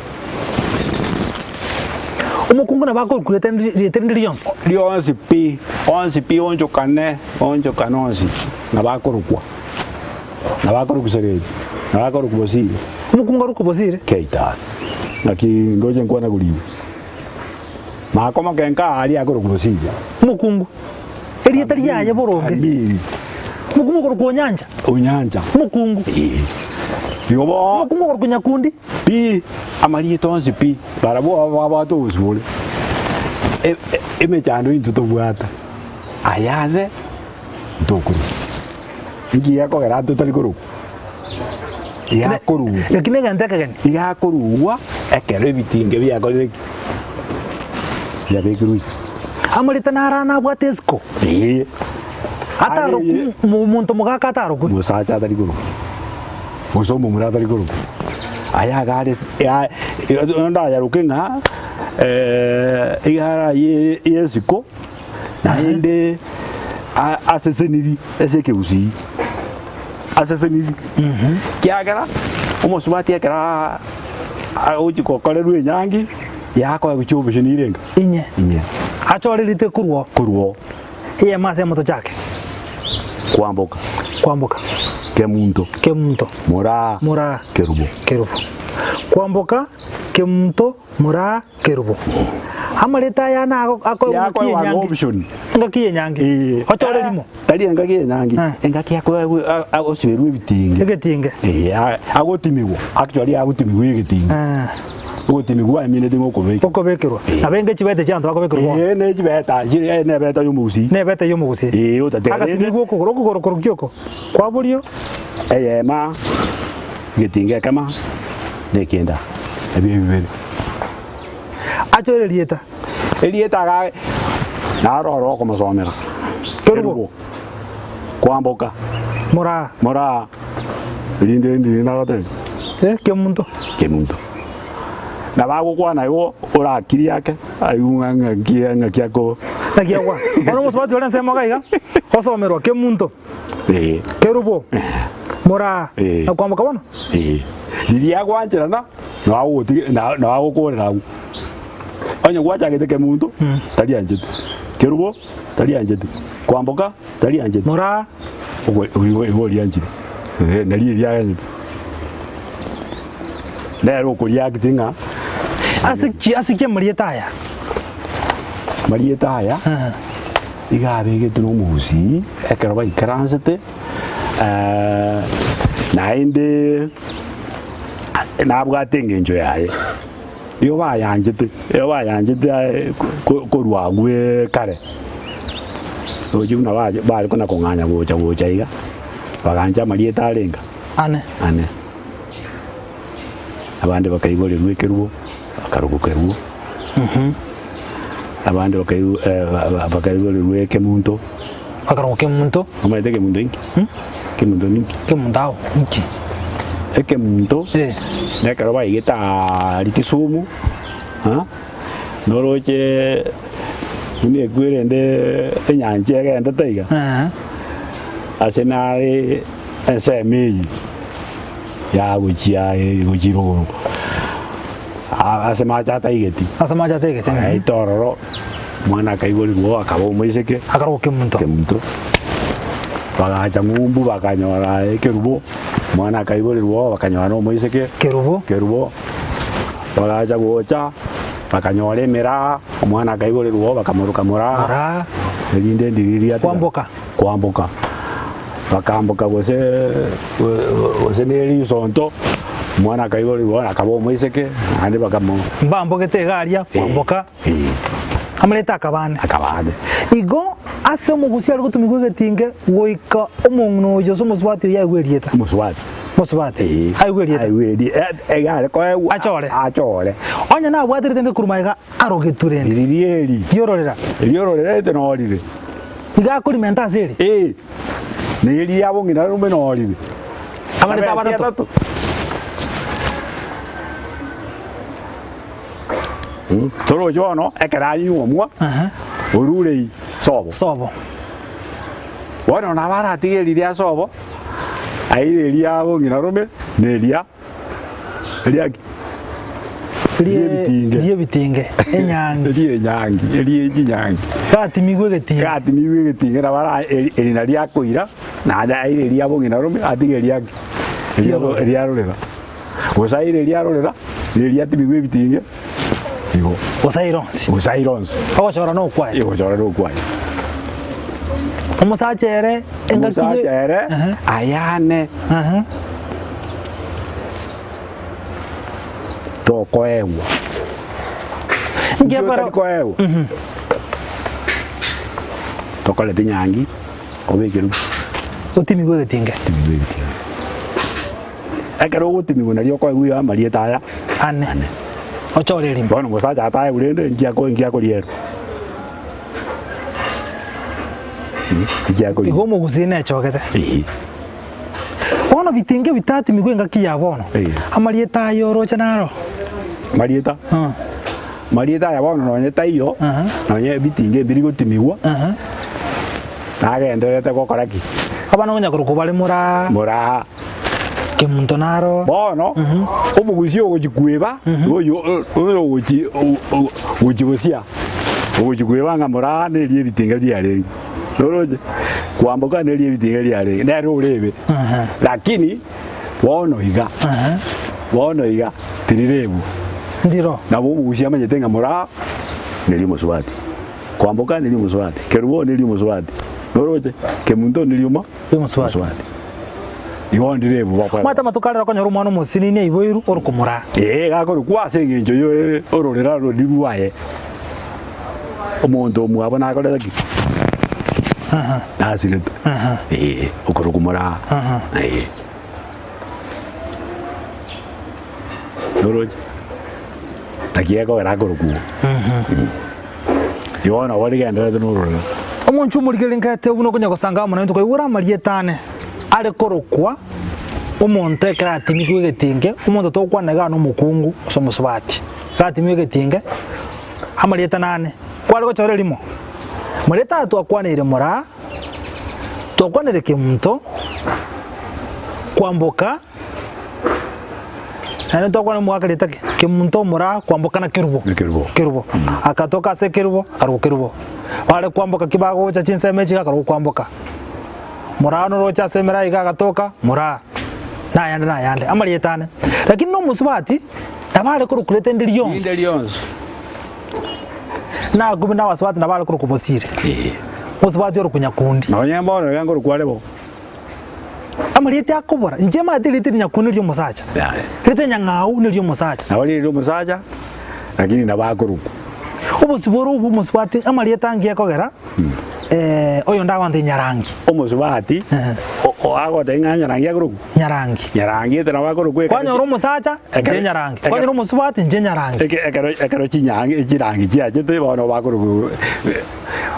Omokungu nabo akorokwa rieta rieta rinde rionsi. Rionsi pi, onsi pi onchokane, onchokane onsi, nabo akorokwa. Nabo akorokwa Sereti, nabo akorokwa Bosire. Omokungu arokwe Bosire? Keitari. Naki ndoche nkwana korigwa. Makomoke nka aria akorokwa Bosire. Omokungu, erieta riaye boronge. Amiri. Omokungu okorokwa Onyancha. Onyancha. Omokungu. Ee. Igo bo. Omokungu okorokwa Nyakundi. Pi, amarieta onsi pi, barabwo aba babwate obosibore. E- e- Emechando intwe tobwate, ayande ntokorwa. Inki gekogera totari korokwa? Yakorugwa. Eki negento ekegeni. Yakorugwa ekero ebitinge biakorire ki? Biabekirwe ime. Amarieta naro nabwate esiko. Ee. Atarokwe omonto omogaka atarokwe. Omosacha atari korokwa, gose omomura atari korokwa. Aya iga are ya onde ayaroke ng'a iga araye esiko, naende a- aseseniri ase ekegusii, aseseniri. Kiagera, omosubati ekero aa agochi gokorerwa enyangi, yakoegwa chioption irenga? Inye. Inye. Achorerete korwa oo. Korwa oo. Eyemo ase emoto chake. Kwamboka. Kwamboka. Kemunto. Kemunto. Moraa. Moraa. Kerubo. Kerubo. Kwamboka, Kemunto, Moraa, Kerubo. Amareta aya nago akoegwa ngaki Yakoegwa y'enyangi. option. Ngaki y'enyangi. Ee. Ochore rimo. Tari engaki y'enyangi. Eh. Engaki akoegwa agosiberwa ebitinge. Egetinge. Ee, agotimigwa. Actually agotimigwa egetinge. Eh. Ogotimigwa emineti ng'a okobekwa. Okobekerwa. Nabo enga echibete chi'abanto bakobekerwa bono. Ee, ne chibeta, chire eh, nebeta y'omogusii. Nebete y'omogusii. Ee, otatega rende. Agatimigwa okogoro, okogoro korokio oko kwa borio. Eyema, egetinga ekema, na ekenda, ebio bibere. Achore erieta. Erieta iga naro oro okomosomera. Kerubo. Kwamboka. Moraa. Moraa. Rinde ndiri nagotebia. Eh, kemunto. Kemunto. Nabo agokwana igo orakiri ake aigwe ng'a ng'aki ng'aki ako. Naki agwa. Bono omosubati ore ensemo iga iga, osomerwa kemunto. Ee. Kerubo. Moraa. Ee. Na kwamboka bono. Ee. Riria agwancherana, nabo agogotiga nabo agokorera agwo. Onye gwachagete kemunto, tari anchete. Kerubo, tari anchete. Kwamboka, tari anchete. Moraa. Igo igo orianchire. Nari eria aganyete. Nere okoriakiti ng'a Ase ki ase ki amarieta aya? Amarieta aya iga abegetwe na omogusii ekero baikaransete naende nabwate engencho yaye. Nigo bayanchete, nigo bayanchete aye korwa agwo kare. Roche buna bare kona kong'anya gocha gocha iga, bagancha amarieta arenge Ane. ane. Abande bakaiborerwa ekerubo, bakarokwa kerubo. Abande bakaibo bakaiborerwa ekemunto. Bakarokwa kemunto. Omanyete ekemunto inki? Ekemunto ninki? Kemunto ao inki? Ekemunto, nekero baigete aaria Kisumu, noroche buna ekwe rende enyancha egendete iga, ase nare ensemo eyio ya gochia gochia rogoro, ase mache ataigeti. Ase amache ataigeti. Agaeta ororo, omwana akaiborerwa oo akaba omoiseke. Akarokwa kemunto. Kemunto. Bagacha ng'umbu bakanyora ekerubo, omwana akaiborerwa oo bakanyora na omoiseke. Kerubo. Kerubo. Bagacha gocha, bakanyora emiraa, omwana akaiborerwa oo bakamoroka moraa. Moraa. Erinde ndiri riatigara. Kwamboka. Kwamboka. Bakamboka gose gose ne risonto, omwana akaiborerwa oo akaba omoiseke, naende bakamo. Mbambogete iga aria, kwamboka. Ee. Amareta akabane. Akabane. Igo ase omogusia are gotumigwa egetinge goika omong'ina oyo gose omosubati oyo aigwe erieta. Omosubati. Omosubati. Ee. Aigwe erieta. Aigwe eri iga are koegwa. Achore. Achore. Onye nabwaterete rende korwa magega arogetwe rende. Riria eri. Riororera. Riororerete norire. Iga akorimenta ase eri. Ee. Na eri yabo ng'ina rome norire. Amareta abatato. Toroche bono ekero anyuomwa, orure i sobo. Sobo. Bono nabo aratige riria sobo, aire eria bong'ina rome, na eria eria ki? Eria ebitinge. Eria ebitinge, enyangi. Eria enyangi, eria chinyangi. Gatimigwe egetinge. Gatimigwe egetinge nabo ara eri eri nario akoira, naende aire eria bong'ina rome, atige eria ki? Eria eria rorera. Gose aire eria arorera, na eria atimigwe ebitinge, igo. Gose aire onsi. Gose aire onsi. Ogochora nokwaye. Ogochora nokwaye. Omosacha ere engaki ye. Omosacha ere ayane. Tokoegwa. Inki ekero. Tari koegwa. Tokorete nyangi, obekerwe. Otimigwe egetinge. Otimigwe egetinge. Ekero ogotimigwa nario okoegwa amarieta aya Ane. Ochore erimo. Bono omosacha ataegwe rende inki ako inki akorierwa? Inki akorierwa? Igo omogusii nechogete. Eeh. Bono bitinge bitatimigwe engaki ya bono. Eeh. Amarieta aya oroche naro. Marieta? Marieta aya bono nonye taiyo, nonye ebitinge mbiri gotimigwa, nagendererete gokora ki? Abana onye korokwa bare moraa. Moraa. Kemunto naro. Bono, omogusia ogochia kweba, oyo oyo ogochi gochi gosia, ogochi kweba ng'a moraa neria ebitinga biarenge. Noroche? Kwamboka neria ebitinga riarenge, nere orebe. Lakini, bono iga, bono iga, tirirebwa. Ndiro. Nabo omogusia amanyete ng'a moraa neria omosubati, kwamboka neria omosubati, kerubo neria omosubati, noroche? Kemunto neria omo Omosubati. omosubati. Igo ndire ebu bakoegwa. Omanyete amatuko arero okonyora omwana omosinini aiboirwe ore komoraa. Ee, gakorokwa ase engencho yo ororera rori rwaye. Omonto omwabo nakorete ki? Nasirete. Ee, okorokwa moraa. Ee. Oroche? Naki gekogera akorokwa igo. Igo nabo rigendererete nororero. Omonche omorigereria nkaete buna okonya gosanga amo naintwe koigwera amarieta ane are korokwa omonto ekero atimigwe egetinge, omonto togokwana igaa nomokungu gose omosubati, ekero atimigwe egetinge, amarieta nane, kware gochora erimo. Amarieta aya twakwaneire moraa, twakwaneire kemunto, kwamboka. Naende ntokwana omogaka rieta ki? Kemunto omoraa kwamboka na kerubo. Na Kerubo. Kerubo. Akatoka ase ekerubo, akarokwa kerubo. Bare kwamboka ki bagocha chinsemo echi iga akarokwa kwamboka. Moraa noroche ase emeraa iga agatoka, moraa. Na ayande na ayande, amarieta ane. Lakini na omosubati, nabo are korokwa rieta rinde rionsi. Rinde rionsi. Nakumbe na abasubati nabo are korokwa bosire. Eeh. Omosubati orokwa nyakundi. Nonye mbono iga nkorokwa are bo. Amarieta akobora, inche maete erieta eri Nyakoni neria omosacha, Yaya. erieta Nyang'au neria omosacha. Nabo riri omosacha, lakini nabo akorokwa. Obosibore obwo omosubati amarieta ange ekogera oyonde agontebia Nyarangi. Omosubati Ehe. o- o- agotebia ng'a Nyarangi akorokwa? Nyarangi. Nyarangi ete nabo akorokwa ekero Kwanyora omosacha, inche ekero- Nyarangi. ekero- Kwanyora omosubati, inche Nyarangi. Eke- ekero ekero chinyangi chirangi chiachete bono bakorokwa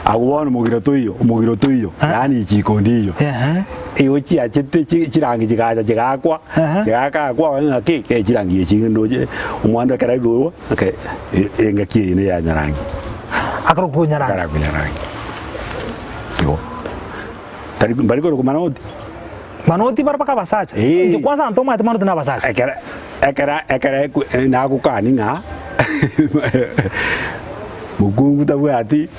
Agwo bono omogiro toiyo, omogiro toiyo, yaani ichiko ndiiyo. Ehe. Igo chiachete chi- chirangi chigacha chigaakwa, Ehe. chigaakwa ng'aki, eh, chirangi echi ndoche omwando ekero aiborwa, eke e- engaki eye neya nyarangi, Akarokwa nyarangi. akarokwa nyarangi. Igo. Tari mbari korokwa manoti. Manoti bare mpaka abasacha. Eh. Inche kwanza abanto omanyete manoti na abasacha. Ekero ekero ekero ekwe nagokani ng'a mokungu tabwati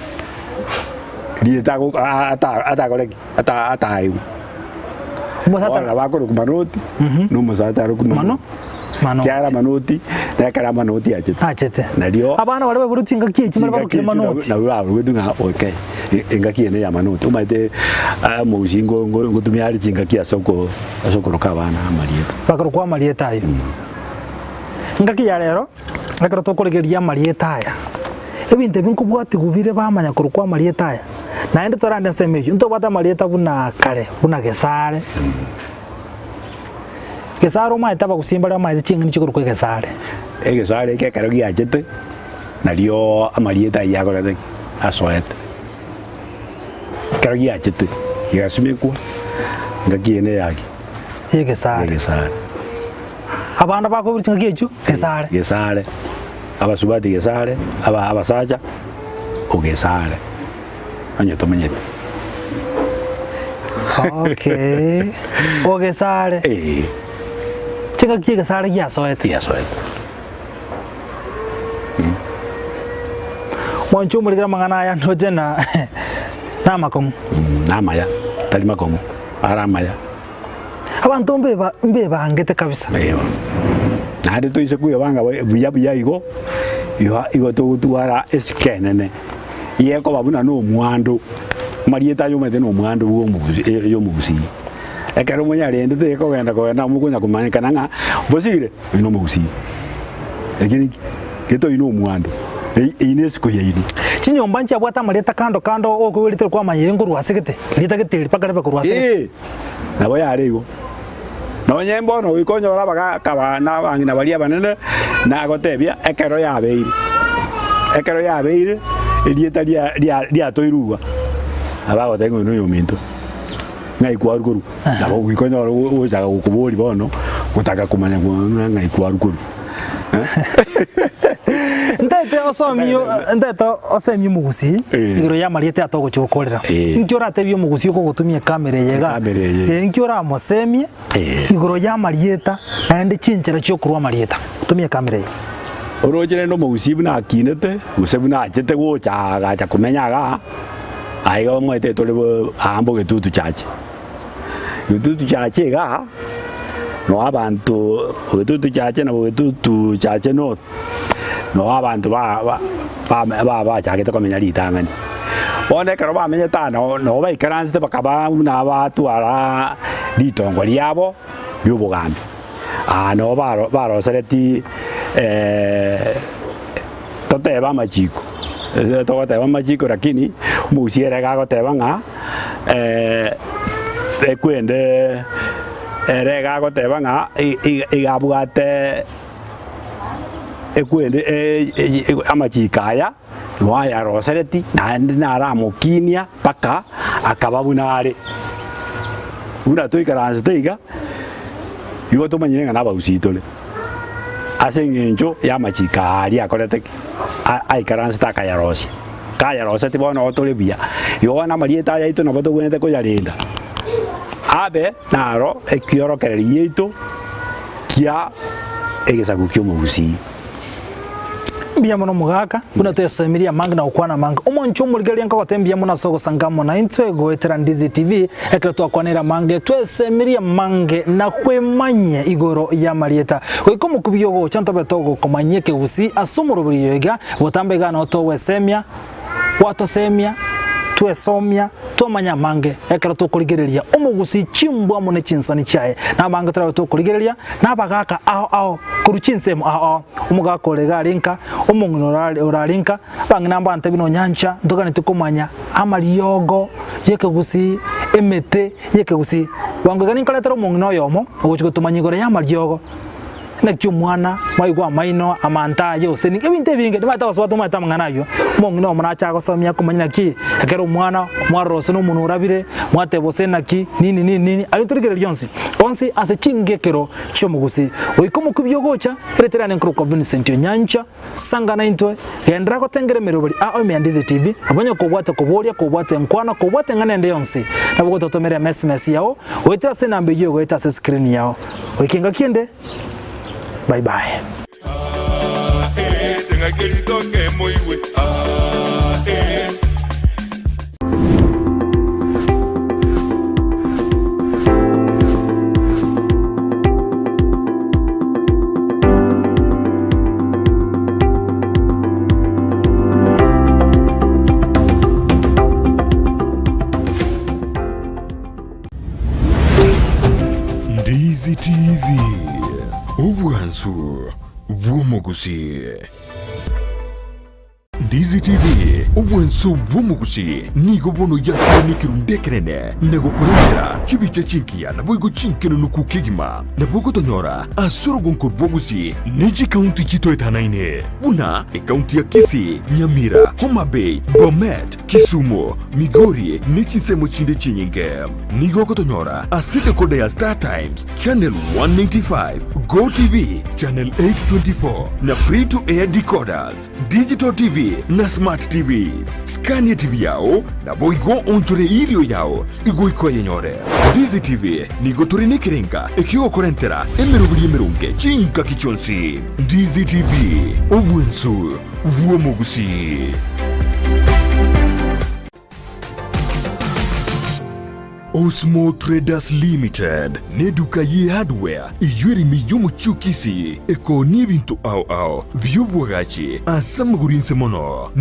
rieta ago ata atakore ki? Ata ataegwe. Omosacha Bono nabo akorokwa manoti, na omosacha arokwe Mano? manoti. Manoti. Ekiagera manoti, na ekero amanoti achete. Achete. Nario Abana baria baiborwe chingaki echi mbare barokire manoti. Nabwo barogetwe ng'a okay, engaki eye neya manoti. Omanyete omogusii ngo- ngo- ngotumia are chingaki ase oko ase okoroka abana amarieta. Bakarokwa amarieta ayio. Engaki ya rero, ekero tokorigereria amarieta aya, ebinto ebi nkobwatigwa bire bamanya korokwa amarieta aya, naende torande ensemo eyio, ntobwate amarieta buna kare, buna Gesare. Gesare omanyete abagusii mbare bamanyete ching'eni chikorokwa egesare. Egesare eke ekero giachete, nario amarieta ayio akorete ki? Asoete. Ekero giachete, gegasimekwa, engaki eye neya ki? Egesare. Egesare. Abana bakoiborwa chingaki echio, gesare. Gesare, abasubati gesare, aba abasacha, ogesare. Onye tomenyete. Okay. Ogesare. Eh. Chingaki egesare giasoete. Giasoete. Mwanche omorikere amang'ana aya ndoche na namakong'u. Mm, namaya, tari makong'u, are amaya. Abanto mbeba mbebangete kabisa. Eeh. Naende toise kwebanga buya buya igo, igo igo togotwara esiko enene, iga ekoba buna na omwando, amarieta aya omanyete na omwando bwa omogusi ya omogusii. Ekero monyarendete ekogenda kogenda mokonya komanyekana ng'a bosire, oyio na omogusii. Eki nki? Gete oyio na omwando, eyio na esiko yaino. Chinyomba nchiabwate amarieta kando kando okoigwa rieta rikwamanya ere nkorwa ase gete, rieta gete eri mpaka ribe korwa ase gete. Ee, nabo yare igo. Nonye mbono goika onyore abagaaka ba na abang'ina baria abanene, nagotebia, ekero yabeire, ekero yabeire, erieta ria ria riatoirwe iga, nabo agotebia ng'a oyo noyominto, ng'ai kwarwa korwa? Nabo goika onyore ogochaka gokoboria bono, gotaka komanya ng'a ng'ai kwarwa korwa. Ntaete osomie ntaete osemie omogusii Eh. igoro y'amarieta aya togochia gokorera. Eh. Inki oratebie omogusii okogotumia ekamera eye iga? Ekamera eye. Eh, inki oramosemie Eh. igoro y'amarieta naende chinchera chia okorwa amarieta? Tumia ekamera eye. Oroche rende omogusii buna akinete, gose buna achete gocha agacha komenya igaa, aiga omanyete tore bo aa mbogetutu chache. Getutu chache igaa, noo abanto getutu chache na bogetutu chache north, noo abanto ba ba ba bachagete komenya ritang'ani. Bono ekero bamenyete aa noo noo baikaransete bakaba buna batwara ritongo riabo ria obogambi. Aa noo baro barosereti totebe amachiko, ase togoteba amachiko lakini omogusii ere iga agoteba ng'a ekwende ere iga agoteba ng'a iga abwate ekwende amachiko aya. Noayarosereti, naende naramokinia mpaka akaba buna are. Buna toikaransete iga, igo tomanyire ng'a nabagusii tore, ase eng'encho y'amachiko aa aria akorete ki? Aikaransete akayarosia. Kayaroseti bono igo tore buya. Igo bono amarieta aya aito nabo togwenerete koyarenda, abe naro ekiorokererio giaito kia egesaku ki'omogusii. Mbuya mono omogaka, buna twesemirie amange na gokwana amange. Omonche omorigereria nkogotebia mbuya mono ase ogosanga amo naintwe goetera Ndizi TV, ekero twakwanire amange, twesemirie amange na kwemanyia igoro y'amarieta. Goika omokubi ogocha ntobe togokomanyia ekegusii ase omoroberi oyo iga, botambe iga nao togwesemia, gwatosemia, twesomia, twamanya amange ekero tokorigereria omogusii chimbwa amo ne chinsoni chiaye. Na amange torabe tokorigereria na abagaka ao ao korwa chinsemo ao ao, omogaka ore iga are nka, omong'ina ore orare nka, abang'ina mbantebi nonyancha ntoganeti komanya amariogo y'ekegusii, emete y'ekegusii. Bwango iga ninkoretera omong'ina oyomo ogochia gotomanya igoro y'amariogo. Naki omwana mwaigwa amaino, amanto aye, gose ni ebinto ebinge, nimanyete abasubati tomanyete amang'ana ayio. Omong'ina omo nache agosomia akomanya naki, ekero omwana mwarora gose na omonwa orabire, mwateba gose naki, nini nini nini, ayio torigereria onsi, onsi ase chingekero chi'omogusii. Goika omokubio ogocha, erieta riane nkorokwa Vincent Onyancha, sanga naintwe, genderera gotengera emeroberi ao ime ya Ndizi TV, nabo onye kobwate koboria, kobwate enkwana, kobwate eng'ana ende yonsi, nabo ogototomera emesms yao, goetera ase enamba eyio egoeta ase escreen yao. Goika engaki ende, bye bye. Ah, eh, teng'aki ritoke moigwe. Ah, eh. Ndizi TV, obwansu bw'omogusii. Ndizi TV, obwansu bw'omogusii, nigo bono yakire nekerundu ekenene na gokorentera chibicha chingiya naboigo chinkenenuku kegima. Nabo ogotonyora ase orogonko rwa Gusii ne chikaunti chitoetanaine buna ekaunti ya Kisii, Nyamira, Homa Bay, Bomet, Kisumu, Migori ne chinsemo chinde chinyinge. Nigo ogotonyora ase decoder ya Star Times, Channel 195, Go TV, Channel 824 na Free to Air decoders, Digital TV na Smart TVs. Scan TV yao naboigo onchore irio yao igoika oyenyore. Ndizi TV nigo tore nekerenga ekiogokorentera emeroberi emeronge chingaki chionsi. Ndizi TV, obwensu bw'omogusii. Osmo Traders Limited neduka ye hardware eyio ere ime y'omochie o Kisii ekoonia ebinto ao ao bi'obwagachi ase amagoro inse mono.